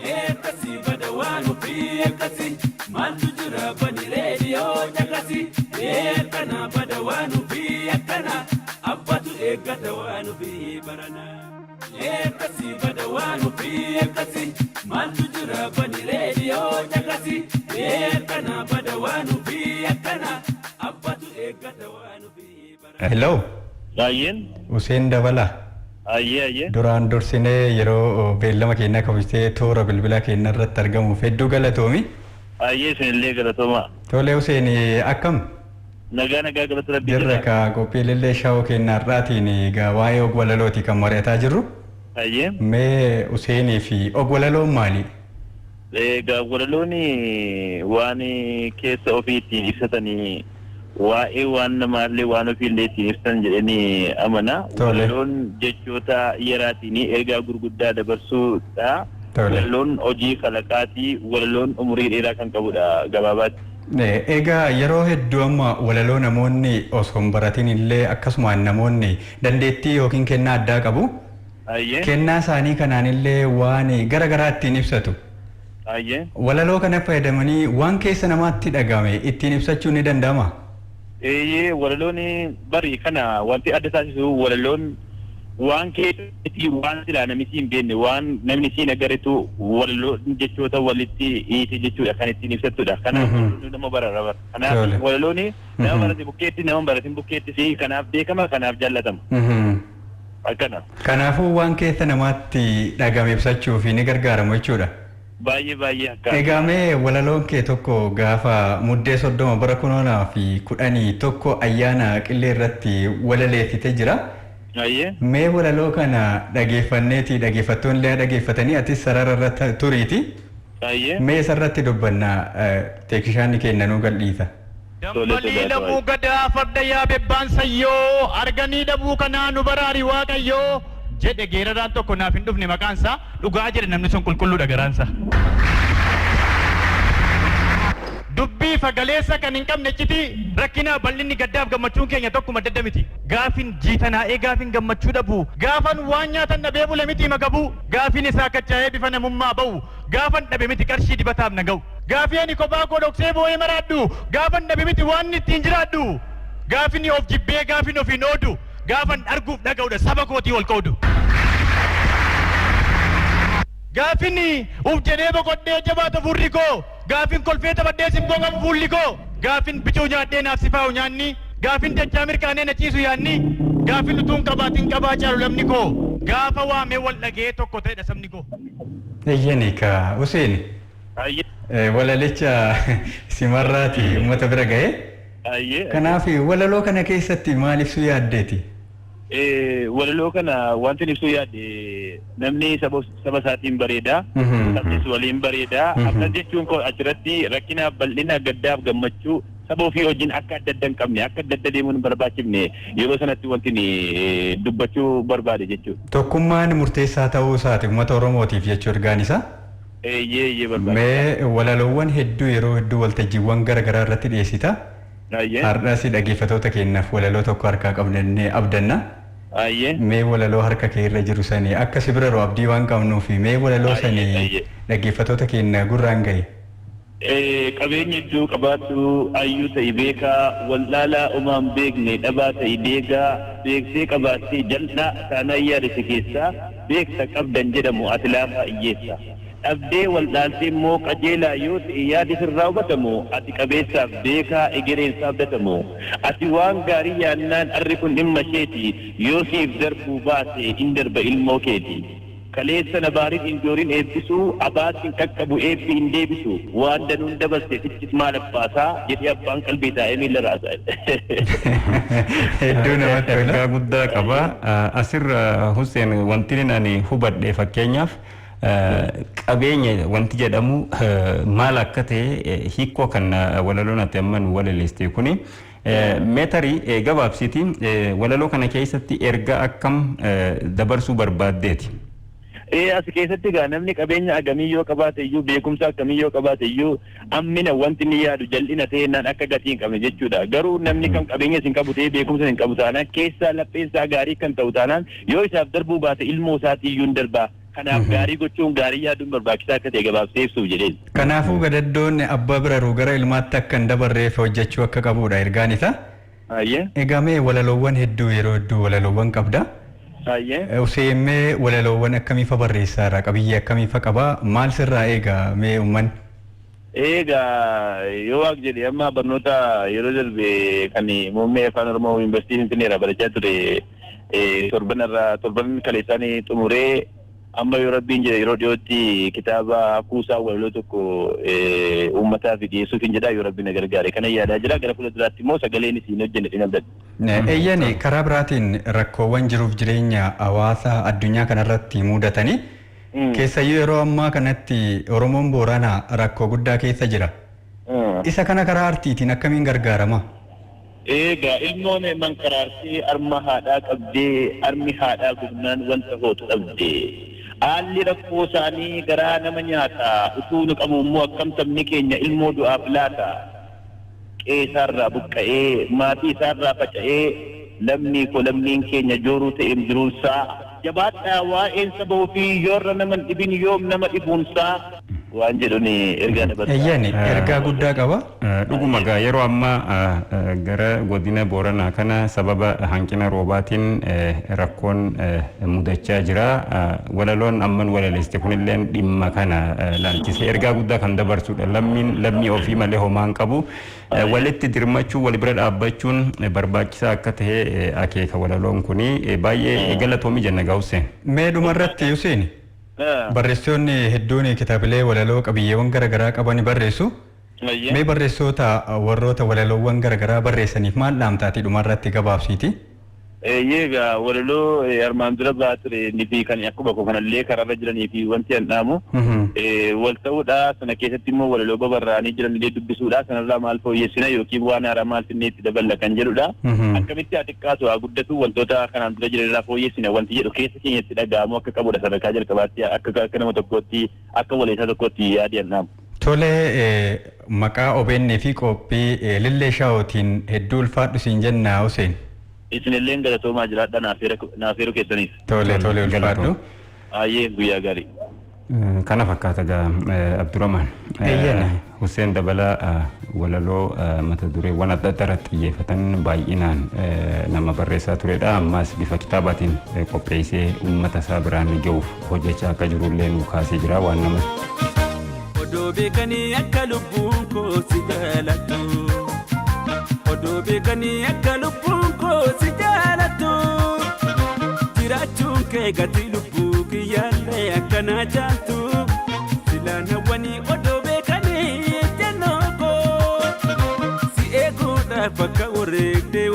Akkasii bada waan ofii akkasii maaltu jira bani reediyoo caqasii. Akkana bada waan ofii akkana abbatu eeggata waan ofii barana. Akkasii bada waan ofii akkasii maaltu jira bani reediyoo caqasii. Akkana bada waan ofii akkana abbatu eeggata waan ofii barana. Hello. Baay'een. Huseen Dabalaa. Ayyee, ayyee. Duraan dursinee yeroo beellama keenyaa kabajtee toora bilbilaa keenya irratti argamuuf hedduu galatoomi. Ayyee, isinillee galatoomaa. Tole Huseen, akkam? Nagaa, nagaa, galata Rabbii. Jirra ka qophiilee shawoo keenya har'aatiin egaa waa'ee og-walalooti kan mari'ataa jirru. Ayyee. Mee Huseenii fi og-walaloon maali? Egaa walaloon waan keessa ofii ittiin ibsatanii, waa'ee waan namaallee waan ofiillee ittiin ibsan jedhanii amana. Tole. Walaloon jechoota yeraatiin ergaa gurguddaa dabarsuudha. Tole. Walaloon hojii kalaqaatii, walaloon umurii dheeraa kan qabudha gabaabaatti. Egaa yeroo hedduu amma walaloo namoonni osoo hin baratin illee akkasumaan namoonni dandeettii yookiin kennaa addaa qabu. Ayyee. Kennaa isaanii kanaan illee waan gara garaa ittiin ibsatu. Ayyee. Walaloo kana fayyadamanii waan keessa namaatti dhagame ittiin ibsachuun ni danda'ama? Eeyyee, walaloon bari kana wanti adda taasisu walaloon waan keessatti waan silaa namni si hin beekne, waan namni si hin agarretu walaloon jechoota walitti hiite jechuudha kan ittiin ibsattudha. Kanaaf walaloon nama barara bara. Kanaaf walaloon nama barate bukkeetti, nama baratin bukkeetti fi kanaaf beekama, kanaaf jaallatama. Akkana. Kanaafuu waan keessa namaatti dhagame ibsachuuf ni gargaaramu jechuudha. Baay'ee baay'ee akka. Egaa mee walaloon kee tokko gaafa Muddee 30 bara 2011 ayyaana Qillee irratti walaleessite jira. Ayyee. Mee walaloo kana dhageeffanneeti, dhageeffattoonni illee dhageeffatanii, atis sarara irra turiiti. Ayyee. Mee isarratti dubbanna, teekishaanni keenya nuu gal'iisa. Dambalii lamuu gadaa farda yaabebbaan sayyoo arganii dhabuu kanaa nu baraari Waaqayyoo jedhe geeraraan tokko naaf hin dhufne maqaansaa, dhugaa jedhe namni sun, qulqulluudha garaansaa. Dubbii fagaleessa kan hin qabne iccitii, rakkinaa bal'inni, gaddaaf gammachuun keenya tokkuma adda adda miti. Gaafin jiitanaa'ee, gaafin gammachuu dhabu, gaafan waan nyaatan dhabee bule miti magabuu, gaafin isaa kachaa'ee bifa namummaa ba'u, gaafan dhabe miti qarshii dibataaf na ga'u. Gaafii ani kophaa koo dhoksee boo'ee maraadhu, gaafan dhabe miti waan ittiin jiraadhu. Gaafini of jibbee, gaafin ofiin oodu, gaafan arguuf dhaga'udha saba kootii wal qoodu. Gaafini uf jedhee boqodhee jabaata furri koo, gaafin kolfee taphadhee simboo qabu fuulli koo, gaafin bicuu nyaadhee naaf sifaa'u nyaanni, gaafin dachaa mirqaanee na ciisu yaanni, gaafin utuun qabaatin qabaa caalu lamni koo, gaafa waamee wal dhaga'ee tokko ta'edha sabni koo. Eeyyani ka Huseen. Ayyee. Walalicha simarraati uummata bira ga'ee. Ayyee. Kanaaf walaloo kana keessatti maal ibsuu yaaddeeti? Walaloo kana wanti ibsuu yaadde, namni saba isaatiin bareeda. Sabnis waliin bareeda. Akkas jechuun koo achirratti rakkinaaf bal'ina, gaddaaf gammachuu saba ofii wajjin akka adda adda hin qabne, akka adda adda deemuun hin barbaachifne yeroo sanatti wanti dubbachuu barbaade jechuudha. Tokkummaan murteessaa ta'uu isaati uummata Oromootiif jechuu ergaan isaa. Eeyyee, eeyyee, barbaada. Mee walaloowwan hedduu yeroo hedduu waltajjiiwwan gara garaa irratti dhiyeessita. Ayyee. Har'as dhaggeeffattoota keenyaaf walaloo tokko harkaa qabnannee abdanna. Ayyee. Mee walaloo harka kee irra jiru sanii akka si bira abdii waan qabnuufi mee walaloo sanii dhaggeeffattoota keenya gurraan gahi. Qabeenya hedduu qabaadhu, ayyuu ta'i beekaa, wallaalaa omaan beekne dhabaa ta'i deegaa, beektee qabaattee jal'aa taanaan yaadate keessaa, beekta qabdan jedhamu ati laafaa iyyeessa. Dhabdee wallaaltee immoo qajeelaa yoo ta'e yaadi sirraa hubatamu, ati qabeessaaf beekaa egereen isaa abdatamu. Ati waan gaarii yaannaan arri kun dhimma isheeti, yoo siif darbuu baate in darba ilmoo keeti. Kaleessa nabaarin injoorin eebbisu, abaas hin qaqqabu eebbi hin deebisu, waan danuun dabarse sichis maal abbaasaa jedhee abbaan qalbii taa'ee miila raasa. Hedduu namatti tola. Ergaa guddaa qaba. Asirra Hussein, wanti ani hubadhe, fakkeenyaaf qabeenya wanti jedhamu maal akka ta'e hiikoo kan walaloon ati amma nu walaleessite kuni. Meetarii gabaabsiiti, walaloo kana keessatti ergaa akkam dabarsuu barbaaddeeti? As keessatti egaa namni qabeenya agamii yoo qabaate iyyuu, beekumsa akkamii yoo qabaate iyyuu, ammina wanti inni yaadu jal'ina ta'ennaan akka gatii hin qabne jechuudha. Garuu namni kan qabeenya hin qabu ta'ee beekumsa hin qabu taanaan, keessaa lapheen isaa gaarii kan ta'u taanaan, yoo isaaf darbuu baate ilmoo isaatii iyyuu hin darbaa. Kanaaf gaarii gochuun, gaarii yaaduun barbaachisaa akka ta'e gabaabsee ibsuuf jedheen. Kanaafuu gadaddoon abbaa biraruu gara ilmaatti akka hin dabarreef hojjechuu akka qabudha ergaan isaa. Egaa mee walaloowwan hedduu, yeroo hedduu walaloowwan qabda. Hussein, mee walaloowwan akkamiifa barreessaara? Qabiyyee akkamiifa qaba? Maal sirraa eega mee uummanni? Egaa yoo Waaq jedhe, amma barnoota yeroo darbe kan muummee Afaan Oromoo Yuunivarsiitii Finfinneerraa barachaa ture torban irraa torban kaleessaan xumuree, amma yoo Rabbiin jedhe yeroo dhiyootti kitaaba kuusaa walaloo tokko uummataaf dhiyeessuuf hin jedha, yoo Rabbiin na gargaare kana yaadaa jira. Gara fuula duraatti immoo sagaleen isin hojjenne sin abdadha. Eeyyani, karaa biraatiin rakkoowwan jiruuf jireenya hawaasa addunyaa kanarratti mudatanii, keessayyuu yeroo ammaa kanatti Oromoon Booranaa rakkoo guddaa keessa jira. Isa kana karaa artiitiin akkamiin gargaarama? Egaa ilmoon mankaraartee arma haadhaa qabdee, armi haadhaa gubnaan wanta hootu dhabde. Haalli rakkoo isaanii garaa nama nyaata. Utuu nu qabu immoo akkam sabni keenya ilmoo du'aaf laata? Qe'ee isaarraa buqqa'ee, maatii isaarraa faca'ee, lammii koo, lammiin keenya jooruu ta'eem jiruunsaa. Jabaadhaa, waa'een saba ofii yoorra nama hin dhibin, yoom nama dhibuunsaa. Waan jedhuun ergaa dabarsa. Eeyyani, ergaa guddaa qaba. Dhuguma gaa, yeroo ammaa gara godina Booranaa kana sababa hanqina roobaatiin rakkoon mudachaa jira. Walaloon amman walaleessite kunilleen dhimma kana laalchisee ergaa guddaa kan dabarsudha. Lammiin lammii ofii malee homaa hin qabu. Walitti dirmachuu, wal bira dhaabbachuun barbaachisaa akka ta'e akeeka walaloon kuni. Baay'ee galatoomii jenna gaa, Hussein. Mee dhumarratti, Hussein, barreessitoonni hedduun kitaabilee walaloo qabiyyeewwan garaagaraa qaban barreessu. Mee barreessitoota warroota walaloowwan garaagaraa barreessaniif maal dhaamtaati dhumarratti gabaabsiiti? Eegaa, walaloo armaan dura ba'aa ture fi kan akkuma koo kanallee karaarra jiranii fi wanti an dhaamu wal ta'uudha. Sana keessatti immoo walaloo babarraa'anii jiran illee dubbisuudha. Sanarraa maal fooyyessina yookiin waan haaraa maal finnee itti daballa kan jedhudha. Akkamitti haa xiqqaatu haa guddatu, wantoota kanaan dura jiran irraa fooyyessina wanti jedhu keessa keenyatti dhaga'amuu akka qabudha. Sadarkaa jalqabaatti akka nama tokkootti, akka waleessaa tokkootti yaadi an dhaamu. Tole, maqaa OBN fi qophii Lillee Shaawootiin hedduu ulfaadhu siin jenna, Hussein. Isinillee galatoomaa, jiraadha naaf eeruu keessaniif. Tole, ulfaadhu. Ayyee, guyyaa gaarii. Kana fakkaata gaa, Abdurrahman. Eeyyani. Hussein Dabalaa walaloo mata dureewwan adda addaa irratti xiyyeeffatan baay'inaan nama barreessaa turedha. Ammas bifa kitaabaatiin qopheessee uummata isaa biraan gahuuf hojjechaa akka jirullee nu kaasee jira waan nama. Odoo beekanii akka lubbuun koo si jaalattu. Odoo beekanii akka lubbuun koo si jaalattu. Jiraachuun kee gatii lubbuu kiyyaallee akkanaa caaltu. Silaan hawwanii odoo beekanii jennoo koo. Si eeguudhaaf akka wareegdee.